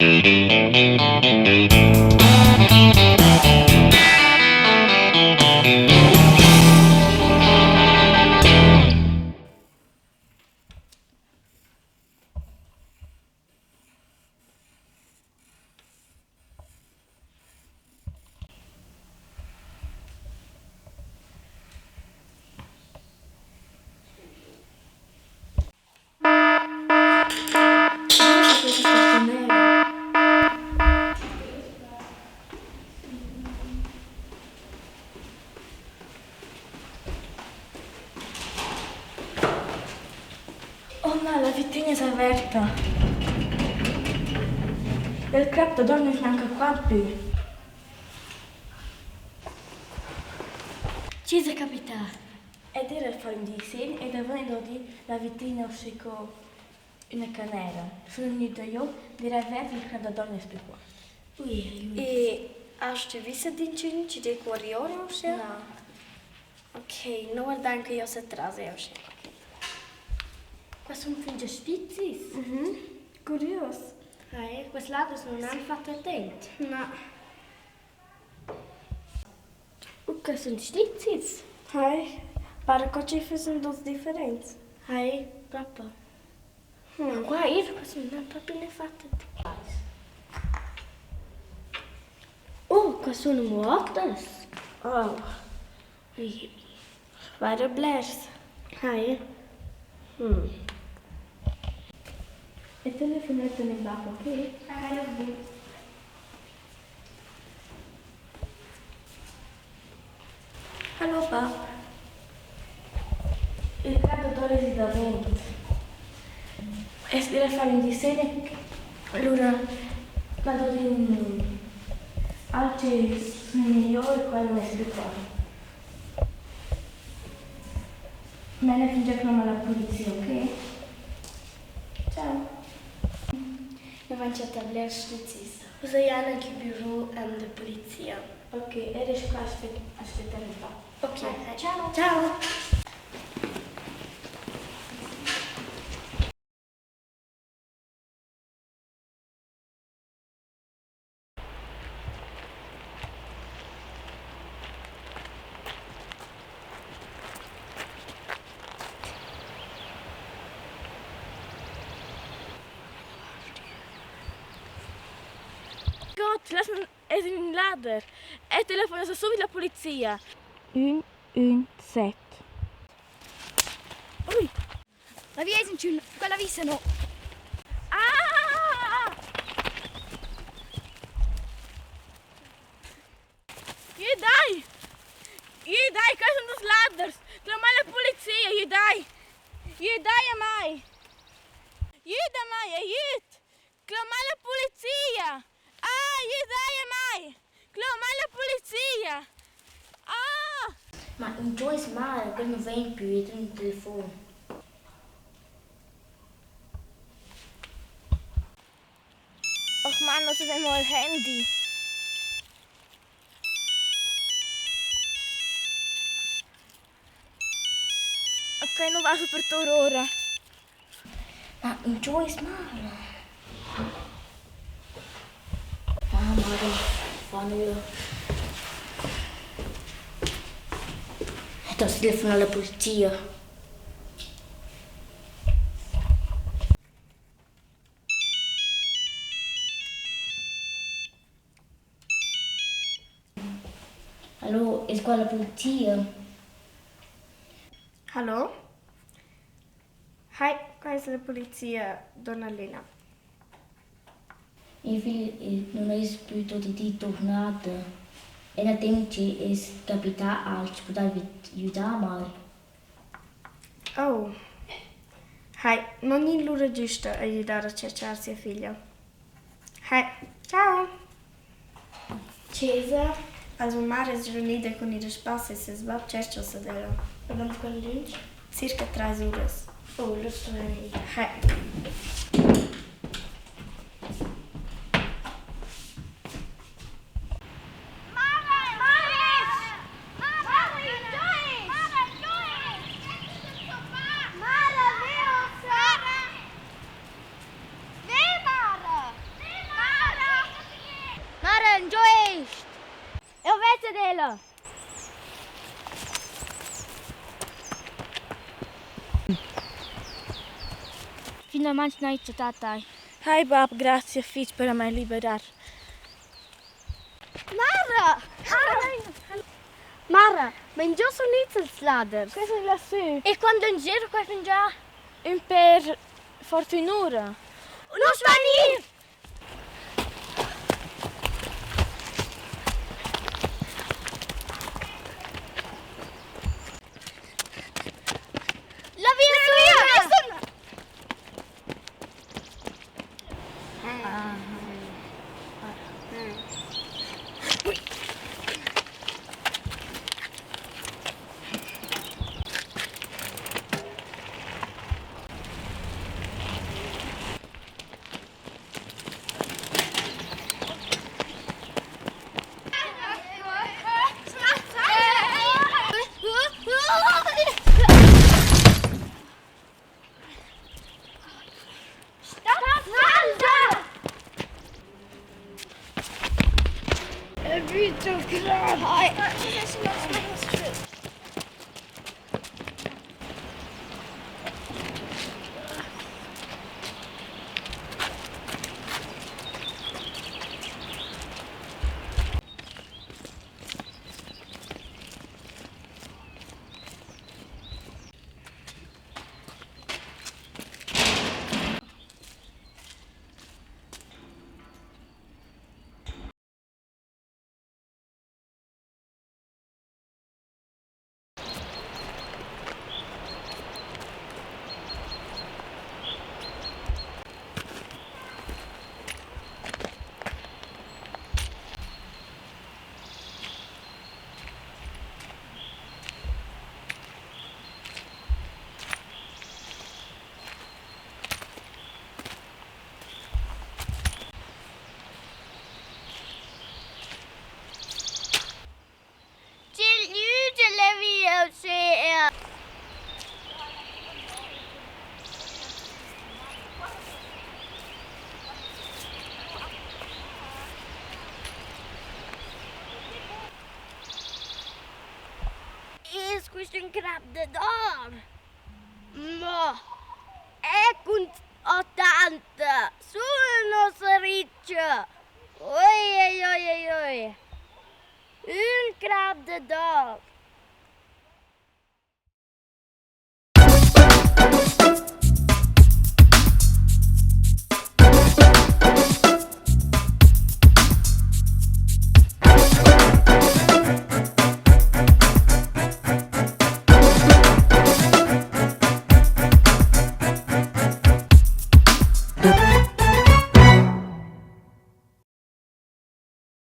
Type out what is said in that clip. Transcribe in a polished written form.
Oh na, la vitrina es averta. Il crap da dormir es gnanca qua plü. Chi esa capità? Ed eir el fa ün disegn ed avant ed odi la vitrina uschè co üna canera. Sun gnüda jo d'eira avert il crap da dormir es plü qua. Ui, ui. E hast tü vis ad inchün chi d'he cuorri ora uschè? Na. Ok, nu guardà anche io se trase uschè. Qua sun fingià stizis. Curius. Hai, quels laders nun han fat attent. Na. U che sun stizis. Hai, para co chi füssan duos differents. Hai, propa. Ma qua eir qua sun na propi gnü fat attent. Oh, qua sun amo oters. Oh. Vaira blers. Hai. E telefonet a meis bap, okay? Hallo bap. Il crap da Doris es davent. Es ir a far ün disegn e lura m'ha dat ün alch miglior e quai nun es plü qua. Mena fingià cloma la pulizia, okay? Ciao. No vain chattà blers stizis. Ussa jana il büro da polizia. Ok, eu rest qua a spettar ün pa. Ok, Ciao. Ciao. Gott, las es ün lader. E telefona subit la polizia. Ün, ün, set. Ui! La via es inchün, quella vissa no. Ah! Güdai! Güdai, quai sun dus laders! Clamai la polizia, güdai! Güdai a mai! Güda mai, aiüt! Clamai la polizia! Ah, güdai a mai! Clamai la polizia! Ah! Ma ingio es mal, quel nu vain pü ed ün telefon. Och Mann, das ist einmal Handy. Ok, nu va per tour ora. Ma ingio es mal? Mamma, fanno Devo telefonare alla polizia. Allo, es qua la polizia? Hallo? Hi, qua es la polizia, donna Lena. Mia figlia nun es plü tuot il di turnada. Ella tem chi es capità alch, pudaiva güdar mai. Oh. Hai, non gnit lura güsta a güdar a tscherchar sia figlia. Hai, ciao! Chesa. Also Mara es svanida cun ir a spass e seis bap tschercha uossa ad ella. Avant quant lönch? Circa trais uras. Oh, lura sto ir. Hai. ad ella! Finalmain n'hai chattà tai. Hai bab, grazia fitg per mai liberar. Mara! Mara, ma ingio sun its ils laders? Quai sun lassü. E quant lunsch era quai fingià? Ün per forsa ün'ura. Nus vain ir! La via sun Es quist ün crap dad or? Ma e cun ottanta sun uossa richa. Oi oi oi oi oi. Ün crap dad or.